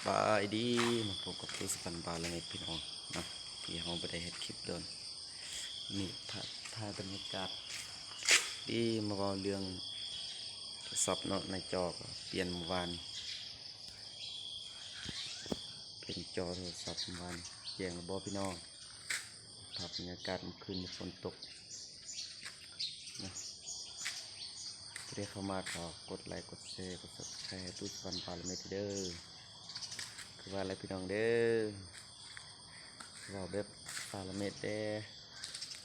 ບາຍດີ ມາພົບກັບຕູສະພັນບາລະເມັດ ພີ່ນ້ອງເນາະ ທີ່ເຮົາບໍ່ໄດ້ເຮັດຄລິບດົນ. ນີ້ ຖ່າຍ ຖ່າຍບັນຍາກາດດີ ມາເວົ້າເລື່ອງໂທລະສັບເນາະ ໃນຈໍກໍປ່ຽນມື້ວານ ປ່ຽນຈໍໂທລະສັບມື້ວານ. ແຈ້ງແລ້ວບໍ່ພີ່ນ້ອງ? ພາບບັນຍາກາດມື້ຄືນນີ້ຝົນຕົກນະ. ຜູ້ໃດເຂົ້າມາກໍກົດໄລ ກົດແຊ ກົດ Subscribe ໃຫ້ຕູ້ສະຫວັນປາລະເມັດເດີ. ຄືວ່າແຫຼະພີ່ນ້ອງເດີ ເວົ້າແບບປາລະເມັດເດ້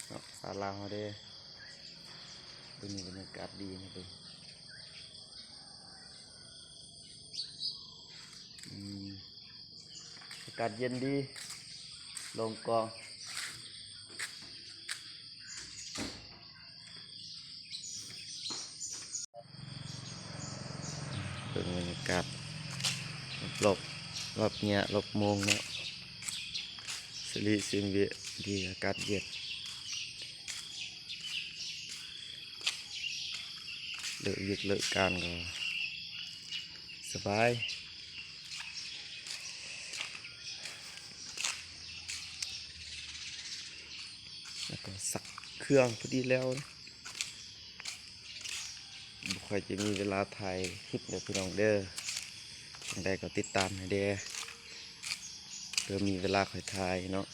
ເນາະ ສາວລາວເຮົາເດ້. ມື້ນີ້ບັນຍາກາດດີນະເບິ່ງ ອືມ ອາກາດເຢັນດີ ລົມກໍ ເບິ່ງບັນຍາກາດຮອບໆ ຮອບເຫຍ ຮອບໂມງເນາະ ສະຫຼີຊິມວິ ດີ ອາກາດເຢັນ. ເລີກວຽກເລີກການກໍສະບາຍ ແລ້ວກໍຊັກເຄື່ອງພໍດີແລ້ວ. ບໍ່ຄ່ອຍຈະມີເວລາຖ່າຍຄລິບເດີພີ່ນ້ອງເດີ ຈັ່ງໃດກໍຕິດຕາມໃຫ້ແດ່ ເພື່ອມີເວລາຄ່ອຍຖ່າຍເນາະ.